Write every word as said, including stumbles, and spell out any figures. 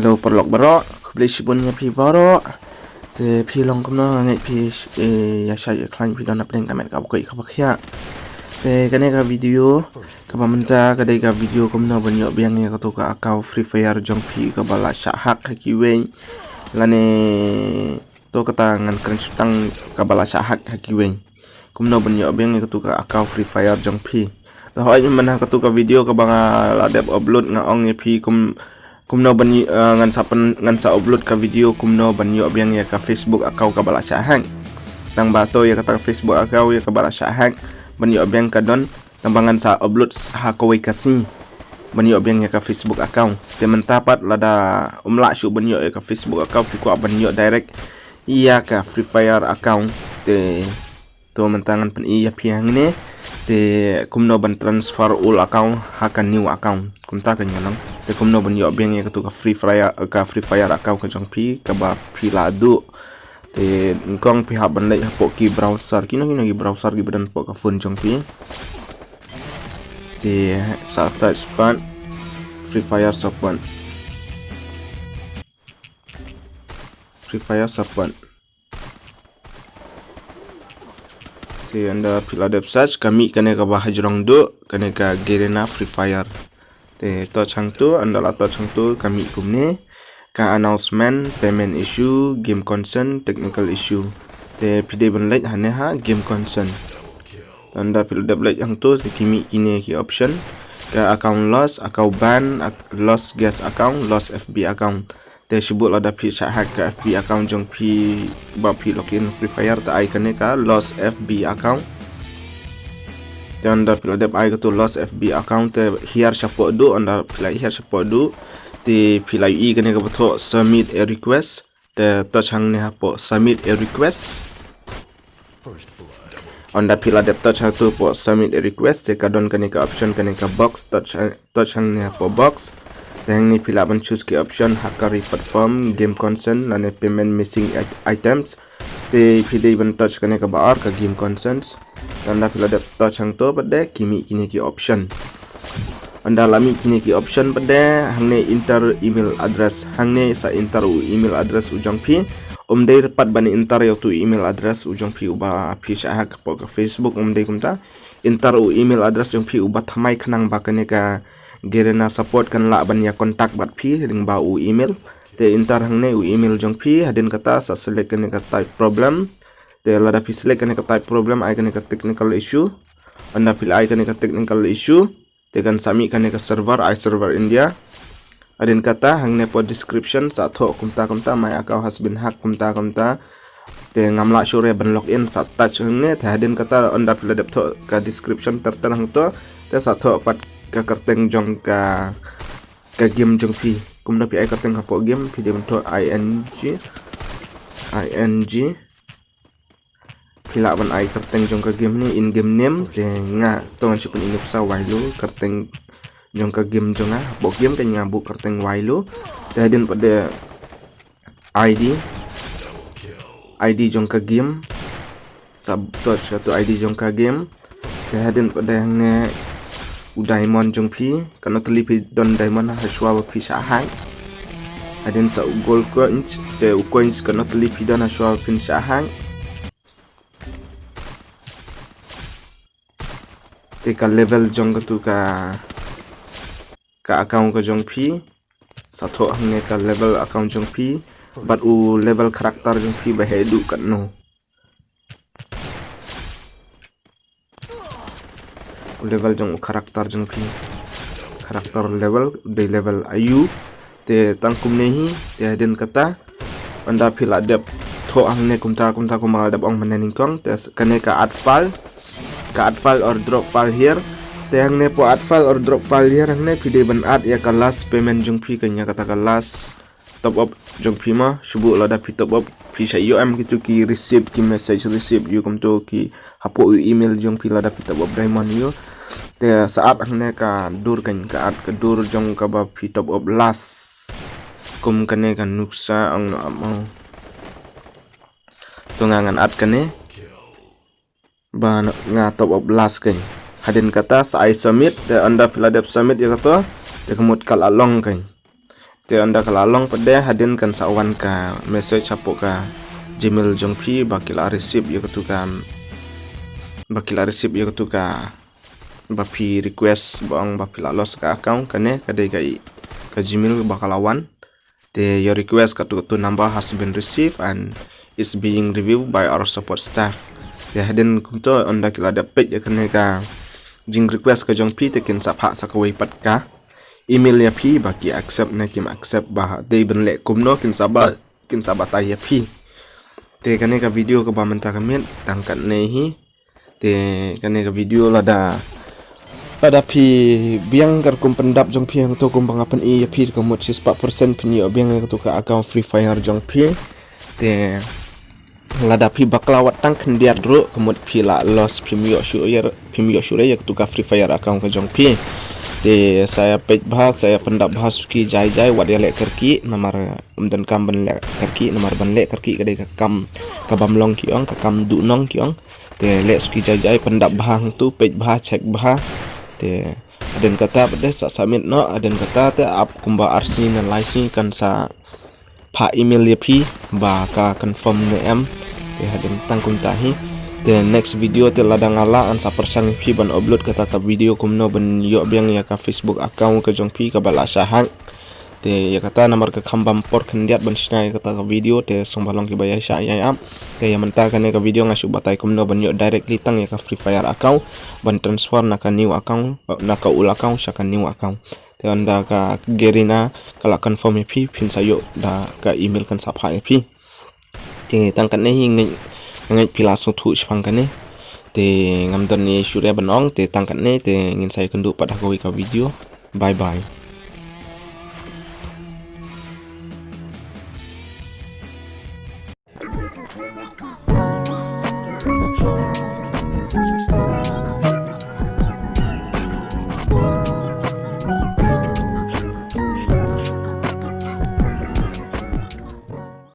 Hello paralok baroh, khublei shibun ïa phi baroh. Te phi long kumno, nga ngeit phi, eh, ïa shait ïa khlaiñ, phi don hapdeng ka met kaba koit kaba khiah. Te kane ka video kaba mynta ka dei ka video kumno ban ïoh biang ïa katu ka account Free Fire jong phi kaba la shah hack ha kiwei. Lane to kata ngan kren shuh tang kaba la shah hack ha kiwei. Kumno ban ïoh biang ïa katu ka account Free Fire jong phi. Te hooid mynta katu ka video kaba nga la dep upload nga ong ïa phi kum, kumno ban ï-, eh, ngan sa pyn-, ngan sa upload ka video kumno ban ïoh biang ïa ka Facebook account kaba la shah hack. Tang ba to ïa kata ka Facebook account ïa kaba la shah hack ban ïoh biang ka don. Tang ba ngan sa upload ha kawei ka sngi ban ïoh biang ïa ka Facebook account. Te mynta pat lada ym lah shuh ban ïoh ïa ka Facebook account, phi kwah ban ïoh direct ïa ka Free Fire account. Te to mynta ngan pyni ïa phi hangne. Te kumno ban transfer old account ha ka new account. Kumta ka nyngkong. Te kumno ban ïoh biang ïa katu ka Free Fire, ka Free Fire account ka jong phi kaba phi la duh. Te nyngkong phi hap ban leit hapoh ki browser, kino kino ki browser kiba don hapoh ka phone jong phi. Te sa search pat Free Fire support. Free Fire support. Te ynda phi la dep search ka mih kane kaba hajrong duh, kane ka Garena Free Fire. Te touch hangtu, ynda la touch hangtu ka mih kumne, ka announcement, payment issue, game concern, technical issue. Te phi dei ban leit hangne ha game concern. Ynda phi la dep leit hangtu te ki mih kine ki option, ka account loss, account ban, ac-, lost guest account, lost F B account. Te shu bud lada phi shah hack ka F B account jong phi ba phi login Free Fire, te ai kane ka lost F B account. Te ynda phi la dep ai katu lost F B account te hiar shapoh duh, ynda phi la hiar shapoh duh te phi la ïohi kane kaba thoh submit a request. Te touch hangne hapoh submit a request. Ynda phi la dep touch hangtu hapoh submit a request, te ka don kane ka option, kane ka box, touch, touch hangne hapoh box. Te hangne phi lah ban choose ki option, hack recovery platform, game concern, lane payment missing it-, items. Te phi dei ban touch kane kaba ar ka game concerns. Ynda phi la dep touch hangtu pat te ki mih kine ki option. Ynda la mih kine ki option pat te hangne enter email address. Hangne sa enter u email address u jong phi. Ym dei pat ban enter ïa utu email address u jong phi uba phi shah hack hapoh ka Facebook, ym dei kumta. Enter u email address jong phi uba thymmai khnang ba kane ka Garena support kan lah ban ïa contact bad phi lyngba u email. Te enter hangne u email jong phi, hadien kata sa select kane ka type problem. Te lada phi select kane ka type problem, ai kane ka technical issue. Ynda phi la ai kane ka technical issue, te kan sa mih kane ka server, ai server India. Hadien kata hangne hapoh description sa thoh kumta kumta, my account has been hacked kumta kumta. Te ngam lah shuh re ban login, sa touch hangne. Te hadien kata ynda phi la dep thoh ka description ter ter hangto, te sa thoh pat ka kyrteng jong ka, ka game jong phi. Kumno phi ai kyrteng hapoh game, phi dei ban thoh I N G, I N G. Phi lah ban ai kyrteng jong ka game ne, in game name, te nga to ngan shu pyni nuksa Wailu, kyrteng jong ka game jong nga, hapoh game kan nga buh kyrteng Wailu. Te hadien pat te I D, I D jong ka game. Sa touch ïa utu I D jong ka game. Te hadien pat te hangne u diamond jong phi, katno tylli phi don diamond ha shuwa ba phi shah hack. Hadien sa u gold coins, te u coins katno tylli phi don ha shuwa ba phin shah hack. Te ka level jong katu ka, ka account ka jong phi. Sa thoh hangne ka level account jong phi bad u level character jong phi ba heh duh katno. U level jong u character jong phi. Character level, u dei level aïu. Te tang kumne hi, te hadien kata ynda phi la dep thoh hangne kumta kumta kumba nga la dep ong mynne nyngkong, te kane ka add file. Ka add file or drop file here. Te hangne hapoh add file or drop file here hangne phi dei ban add ïa ka last payment jong phi, kane kata ka last top up jong phi ma, shu bud lada phi top up phi sa ïoh em kitu ki receipt, ki message receipt ïoh kumto ki hapoh u email jong phi lada phi top up diamond ïoh. Te sa add hangne ka dur, kane ka add ka dur jong kaba phi top up last. Kum kane ka nuksa ong no amo. To nga ngan add kane ba nga top up last kane. Hadien kata sa ai submit, te ynda phi la dep submit ïa kato, te ka mut ka la long kane. Te ynda ka la long pat de, hadien kan sa wan ka message hapoh ka Gmail jong phi ba ki la receive ïa katu ka, ba ki la receive ïa katu ka, ba phi request ba ong ba phi la lost ka account. Kane ka dei ka i, ka Gmail ba ka la wan. Te your request katu katu number has been received and is being reviewed by our support staff. Te hadien kumto, ynda ki la dep peit ïa kane ka jing request ka jong phi, te kin sa phah sa kawei pat ka email ïa phi ba ki accept ne kim accept, ba dei ban leh kumno kin sa ba, kin sa batai ïa phi. Te kane ka video kaba mynta ka miet tang katne hi. Te kane ka video lada, lada phi biang ka rukom pyndap jong phi hangto kumba nga pyni ïa phi, ka mut shispah percent phin ïoh biang ïa katu ka account Free Fire jong phi. Te lada phi bakla wat tang khyndiat ruh, ka mut phi la lost, phim ïoh shuh ïa, phim ïoh shuh ïa katu ka Free Fire account ka jong phi. Te sa ïa peit bha, sa ïa pyndap bha suki jai jai, wat ïa leh kyrkieh, namar ym donkam ban leh kyrkieh, namar ban leh kyrkieh ka dei ka kam kabym long ki ong, ka kam duhnong ki ong. Te leh suki jai jai, pyndap bha hangtu, peit bha, check bha. Te hadien kata pat de sa submit noh, hadien kata te ap kumba ar sngi ne lai sngi kan sa phah email ïa phi ba ka confirm ne em. Te hadien tang kumta hi. Te next video te lada nga lah, ngan sa pyrshang ïa phi ban upload kata ka video kumno ban ïoh biang ïa ka Facebook account ka jong phi kaba la shah hack. Te ïa kata namar ka kham bam por khyndiat ban shna ïa kata ka video, te sngewbha long kiba ïa shah ïa ap. Te ïa mynta kane ka video nga shu batai kumno ban ïoh directly tang ïa ka Free Fire account ban transfer na ka new account, na ka old account sha ka new account. Te ynda ka Garena ka la confirm ïa phi, phin sa ïoh da ka email kan sa phah ïa phi. Te tang katne hi, nga ngeit phi la sngewthuh shaphang kane. Te ngam don ne shuh re ban ong, te tang katne, te ngin sa ïakynduh pat ha kawei ka video. Bye bye.